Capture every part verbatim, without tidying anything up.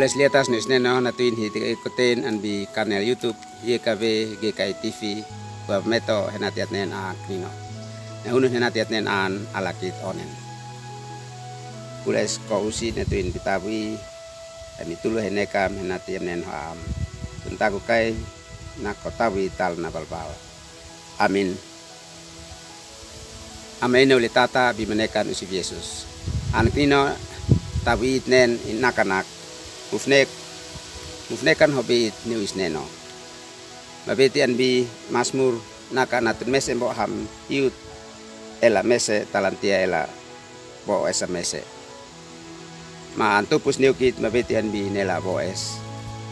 Es liatas ni isneno na tuin hiti koten an bi kanel YouTube, hie kave ge kai T V, bua meto henati atnen an kinino. Na hunun henati atnen an alakit onen. Pules ko usi na tuin bitabu i, ami tulu heneka henati amnen ho am. Tuntaku kai na ko tabu i tal na balbal. Amin. Amene uli tata bi manekan usi Jesus. An kinino tabu i itnen inakanak. Mufnek, mufnekan hobi it ni isneno. Mabeti an bi masmur naka na tun mese mbo ham iut ela mese talantia ela bo esa mese. Ma an tupus niukit mabeti an bi inela bo es.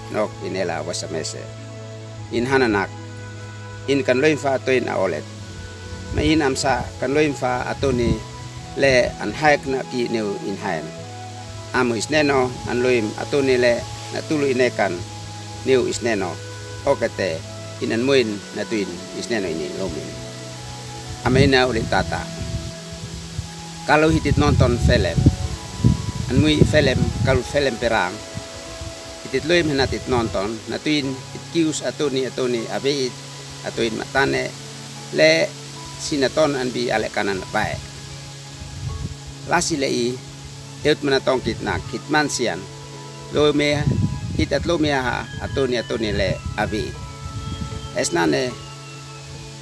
Nok inela bo esa mese. In hananak. In kan loim fa atoin a olet. Ma in amsa kan loim fa atoni le an haek na ki niu in haen. Amu isneno an loim atoni le na tulu inekan niu isneno. Okete in an muin na tuin isneno ini lomin. Amena uli tata. Kalu hitit nonton felem. An mui felem, kalu felem perang. Hitit loim henatit nonton, na tuin it kius atoni, atoni abeit, atoin matane, le sinaton an bi ale kanan bae. Lasi le i, eut mana tongkit nak, hit mansian. Lomea, hit at lomea ha, atoni, atoni le abeit. Esnane,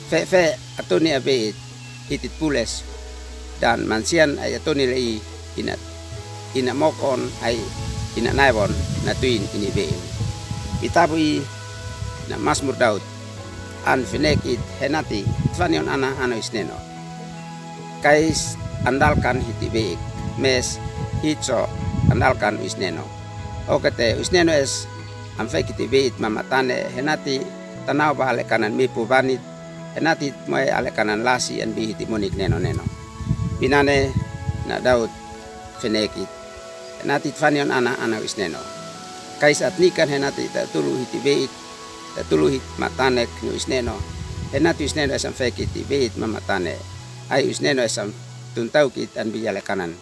fe, fe, atoni abeit, hitit pules. Dan mansian ai atoni le i ina, ina mokon ai ina naibon na tuin ini bein. Bitabu i na masmur Daud. An fenek it henati tufanion ana ano isneno. Kais andalkan hiti beik. Mes hitso andalkan isneno. Okete isneno es am fekiti beit mamatane henati tanau ba ale kanan mipu banit. Henatit moe ale kanan lasi an bi hiti monik neno neno. Binane na Daud fenekit. Henatit fanion ana ana isneno. Kais at nikan henatit ta tulu hiti beit, ta tulu hit matanek ni isneno. Henatit isneno esam fekiti beit mamatane. Ai isneno esam tuntaukit an bi ale kanan.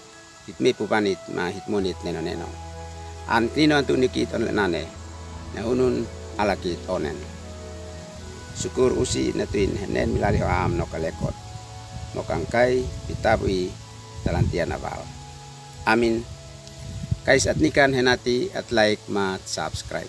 Hit mipu banit ma hit monit neno neno. An kinino an tunikit on le nane. Na hunun alakit onen. Sukur usi na tuin henen milali ho am no kalekot. Mo kangkai bitabu i talantia na bal. Amin. Kais at nikan henati at like ma subscribe.